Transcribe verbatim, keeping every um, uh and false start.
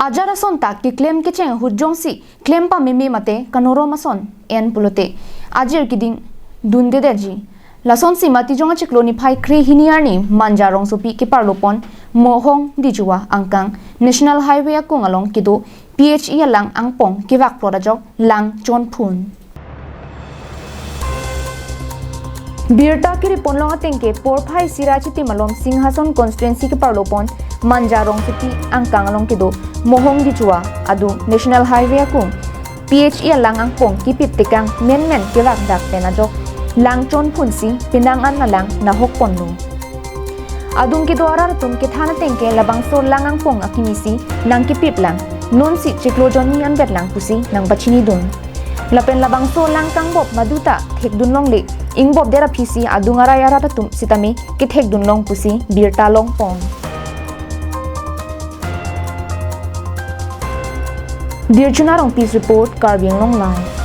Ajat ason ta keklem kecheng ahut jongsi klem pameme mate kanorom ason en pulote ajir keding dundedetji. Lasonsi Matijong achiklo niphai kre hini arni Manja rongsopi keparlopon Mohong Dijuwa angkang National Highway akung along kedo P H E alang angpong kevak plot ajok lang chonphun. Birta kiriponlong atengke porphai sira chitim alom Singhason constituency keparlopon Manja rongsopi angkang along kedo Mohong Dijuwa adung National Highway akung P H E alang angpong kipip tekang menmen kevak dak pen ajok lang chonphunsi penang an alang nahokponlo. Adung kedo arat atum kethan atengke labangso lang angpong akinisi nangkipip lang, nonsi chiklo jonni anbet lang pusi nangpachinidun. Lapen labangso lang kangbop maduta thekdunlongle, ingbopdet aphisi adung arai arat atum sitame kethekdunlong pusi birta longpon. Dirchuna Rongpi's report, Karbi Anglong Live.